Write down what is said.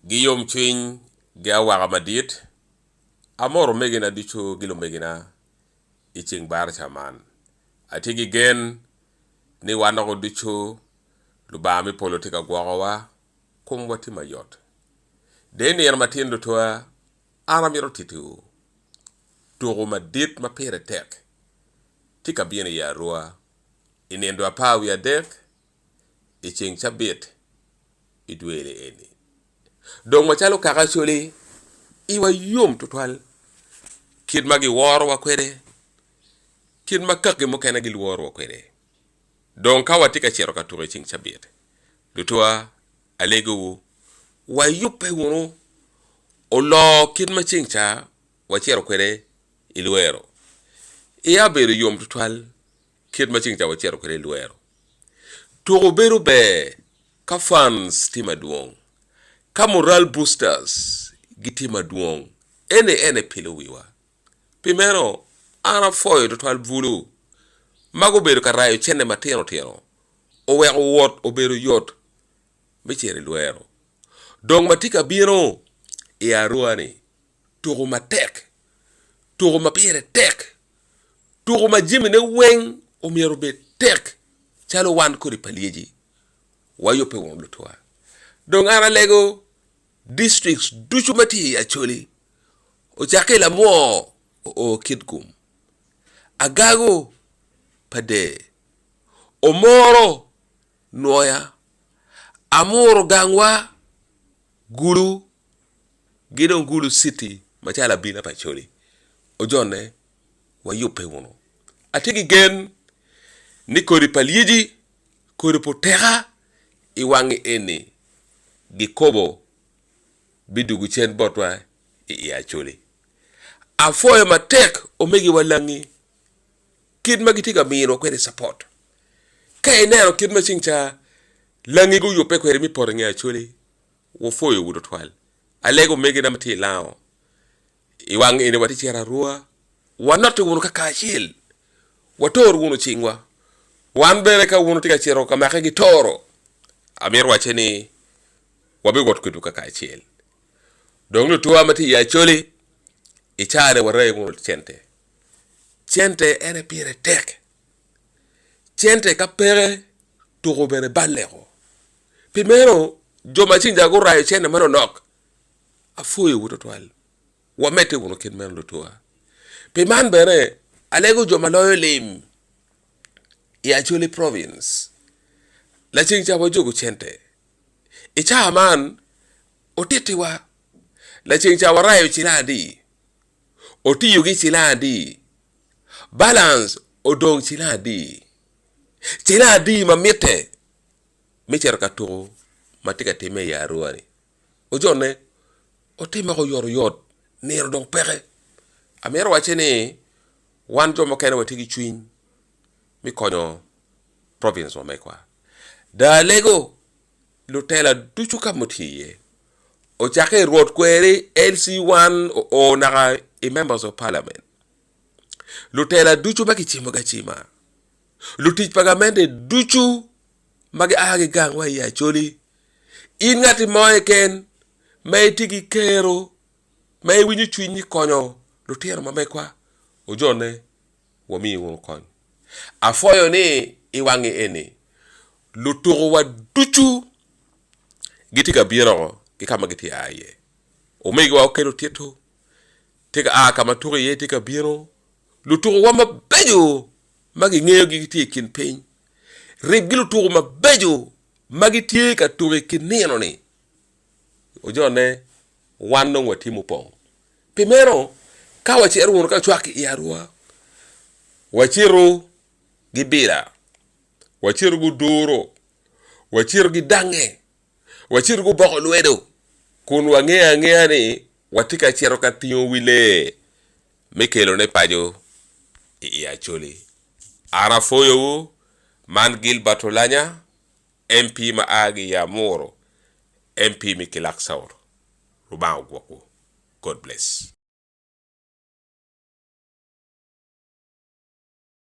Gi yomcwiny gi awaka madit, amoro omegina ducu ki lumegina i ceng baraca man. Atye ki gen ni wan doko ducu Lubanga me polo tye ka gwokowa komwa tye mayot. Dong i nino matin lutwa, an amito titiwu tuko madit ma pire tek tye ka bino i Arua i nindo 13 i ceng cabit. i dwe-ni eni. Dong macalo kaka Acholi, iwa yom tutwal kit ma giworowa kwede, kit ma kaki mukene gilworowa kwede. Dong ka watye ka cito ka tuko i ceng cabit, lutuwa alegowu, wayubbe wunu oloo kit ma ceng ca wacito kwede i lwero. Iya obedo yom tutwal kit ma ceng ca wacito kwede i lwero. Tuko bedo ber ka fans tye madwong, ka morale boosters gitye madwong, eni en aye pilo wiwa. Pi meno, an apwoyo tutwal bulu ma gubedo ka rayo cente matino tino oweko wot obedo yot me cito i lwero. Dong ma tye ka bino i Arua-ni, tuko matek, tuko ma pire tek Tuko ma jamine weng omyero obed tek calo wan kodi pa lyeci wayubbe wunu lutwa. Dong an alego districts ducu ma tye i Acholi ocakke i Lamwor oo Kitgum, Agago, Pader, Omoro, Nwoya, Amuru gangwa, Gulu ki dong Gulu city macalo abila pa Acholi ojone wayubbe wunu. Atye ki gen ni kodi pa lyeci, kodi pa oteka i wangi eni gikobo bidwogo cen botwa i Acholi. Apwoyo matek omegiwa langi kit ma gitye ka miniwa kwede capot. Ka ineno kit ma ceng ca langi guyubbe kwede me poto i nge Acholi, wapwoyowu tutwal. Alego omegina ma tye i lango I wang eni watye cito arua, wanotte wunu kakacel, wator wunu cingwa. Wan bene ka wun wutye ka cito ka make ki toro, amito wacce ni wabiwot kwedwu kakacel. Dong lutuwa ma tye i Acholi, i caa-ni warayi wunu cente. Cente en aye pire tek. Cente ka peke, tuko bene balle-ko. Pi meno, jo ma ceng ca gurayo cente manonok, Apwoyowu twatwal. Wamedde wunu kit meno lutuwa. Pi man bene, alego jo ma loyo lim i Acholi Province, laceng ca wajogo cente. I caa man, otittiwa laceng ca warayo ciling adi, otiyo ki ciling adi, balance odong ciling adi, ciling adi ma mitte me cito ka tuko ma tye ka timme i Arua-ni. Ojone otimme oyotoyot, nino dong peke. Amito wacce ni wan jo mukene watye ki cwiny me konyo province ma megwa. Dong alego lutela ducu ka ma tye iye ocakke i Rwot Kweri LC1 oo naka i members of parliament. Lutela ducu ma kicimogi acima, lutic pa gamente ducu ma gia ki gang wa i Acholi, in ngati mo keken ma itye ki kero ma iwinyo cwinyi konyo lutino ma megwa ojone wamiyi wunu kony. Apwoyo ni i wangi eni lutuku wa ducu gitye ka bino ki ka ma gitye a iye. Omegiwa okelo tito tye ka a ka ma tuko iye tye ka bino lutuku wa mabeco ma kingeyogi gitye i kin piny Rib ki lutuku mabeco ma gitye ka tuko i kin nino-ni ojone wan dong watye mupong. Pi meno, ka wacito wunu ka cwak i arua, wacito ki bila, wacito ki oduro, wacito ki dange, wacito ki oboko lwedo, kun wangeyo angeya ni watye ka cito ka tingo wi lee me kelone paco i Acholi. An apwoyowu, man Gilbert Olanya, MP ma a ki i Amuru, MP me Kilak South. Lubanga ogwokwu. God bless.